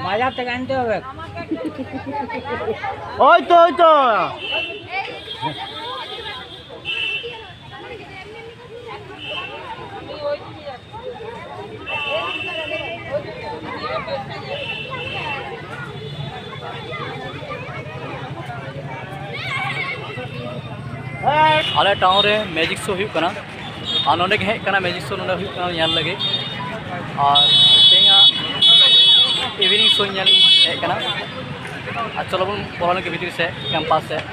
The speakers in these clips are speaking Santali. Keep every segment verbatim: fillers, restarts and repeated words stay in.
বাজার থেকে আনতে হবে। ওই তো, ওই তো। ᱟᱞᱮ ᱴᱟᱣᱩᱱ ᱨᱮ ᱢᱮᱡᱤᱠ ᱥᱳ ᱦᱩᱭᱩᱜ ᱠᱟᱱᱟ, ᱟᱨ ᱱᱚᱸᱰᱮ ᱜᱮ ᱦᱮᱡ ᱠᱟᱱᱟ ᱢᱮᱡᱤᱠ ᱥᱳ, ᱱᱚᱸᱰᱮ ᱦᱩᱭᱩᱜ ᱠᱟᱱᱟ ᱧᱮᱞ ᱞᱟᱹᱜᱤᱫ᱾ ᱟᱨ ᱛᱮᱦᱮᱧᱟᱜ ᱤᱵᱷᱤᱱᱤᱝ ᱥᱳ ᱧᱮᱞ ᱤᱧ ᱦᱮᱡ ᱠᱟᱱᱟ᱾ ᱟᱨ ᱪᱚᱞᱚ ᱵᱚᱱ ᱵᱚᱞᱚ ᱞᱮᱱ ᱜᱮ ᱵᱷᱤᱛᱨᱤ ᱥᱮᱫ, ᱠᱮᱢᱯᱟᱥ ᱥᱮᱫ᱾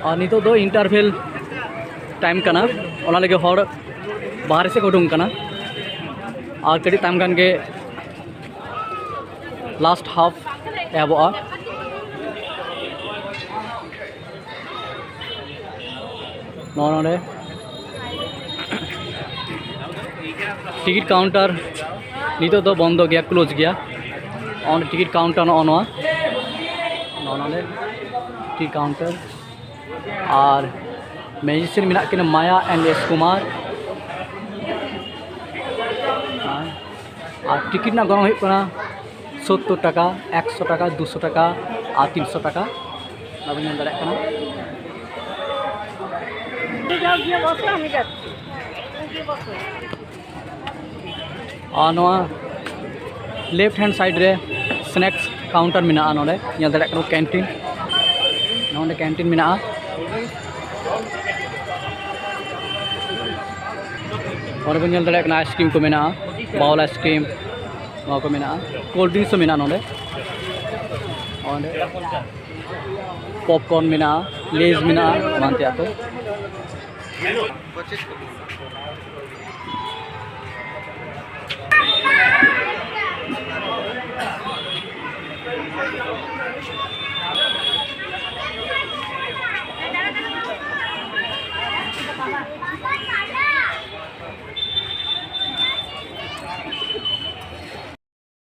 ᱟᱨ ᱱᱤᱛᱚᱜ ᱫᱚ ᱤᱱᱴᱟᱨᱵᱷᱮᱞ ᱴᱟᱭᱤᱢ ᱠᱟᱱᱟ, ᱚᱱᱟ ᱞᱟᱹᱜᱤᱫ ᱦᱚᱲ ᱵᱟᱦᱨᱮ ᱥᱮᱫ ᱠᱚ ᱩᱰᱩᱝ ᱠᱟᱱᱟ᱾ ᱟᱨ ᱠᱟᱹᱴᱤᱡ ᱛᱟᱭᱚᱢ ᱠᱷᱟᱱ ᱜᱮ ᱞᱟᱥᱴ ᱦᱟᱯ ᱮᱦᱚᱵᱚᱜᱼᱟ᱾ ᱱᱚᱜᱼᱚ ᱱᱚᱰᱮ ᱴᱤᱠᱤᱴ ᱠᱟᱣᱩᱱᱴᱟᱨ ᱱᱤᱛᱚᱜ ᱫᱚ ᱵᱚᱱᱫᱚ ᱜᱮᱭᱟ, ᱠᱞᱳᱡᱽ ᱜᱮᱭᱟ᱾ ᱚᱸᱰᱮ ᱴᱤᱠᱤᱴ ᱠᱟᱣᱩᱱᱴᱟᱨ ᱱᱚᱜᱼᱚ ᱱᱚᱣᱟ, ᱱᱚᱜᱼᱚ ᱱᱚᱰᱮ ᱴᱤᱠᱤᱴ ᱠᱟᱣᱩᱱᱴᱟᱨ᱾ ᱟᱨ ᱢᱮᱡᱤᱥᱤᱭᱟᱱ ᱢᱮᱱᱟᱜ ᱠᱤᱱᱟ ᱢᱟᱭᱟ and S Kumar. R ticket ᱨᱮᱱᱟᱜ ᱜᱚᱱᱚᱝ ᱦᱩᱭᱩᱜ ᱠᱟᱱᱟ ᱥᱳᱛᱛᱳᱨ ᱴᱟᱠᱟ, ᱮᱠᱥᱚ ᱴᱟᱠᱟ, ᱫᱩᱥᱚ ᱴᱟᱠᱟ ᱟᱨ ᱛᱤᱱᱥᱚ ᱴᱟᱠᱟ᱾ ᱚᱱᱟ ᱵᱚᱱ ᱧᱮᱞ ᱫᱟᱲᱮᱭᱟᱜ ᱠᱟᱱᱟ᱾ ᱟᱨ ᱱᱚᱣᱟ left hand side ᱨᱮ snacks counter ᱢᱮᱱᱟᱜᱼᱟ᱾ ᱱᱚᱰᱮ ᱧᱮᱞ ᱫᱟᱲᱮᱭᱟᱜ ᱠᱟᱱᱟ canteen, ᱱᱚᱰᱮ canteen ᱢᱮᱱᱟᱜᱼᱟ᱾ ᱱᱚᱰᱮ ᱵᱚᱱ ᱧᱮᱞ ᱫᱟᱲᱮᱭᱟᱜ ᱠᱟᱱᱟ, ᱟᱭᱤᱥᱠᱨᱤᱢ ᱠᱚ ᱢᱮᱱᱟᱜᱼᱟ, ᱵᱟᱣᱞ ᱟᱭᱤᱥᱠᱨᱤᱢ, ᱱᱚᱣᱟ ᱠᱚ ᱢᱮᱱᱟᱜᱼᱟ, ᱠᱳᱞᱰ ᱰᱨᱤᱝᱠᱥ ᱦᱚᱸ ᱢᱮᱱᱟᱜᱼᱟ ᱱᱚᱰᱮ᱾ ᱱᱚᱰᱮ ᱯᱚᱯᱠᱚᱨᱱ ᱢᱮᱱᱟᱜᱼᱟ, ᱞᱮᱡᱽ ᱢᱮᱱᱟᱜᱼᱟ, ᱮᱢᱟᱱ ᱛᱮᱭᱟᱜ ᱠᱚ᱾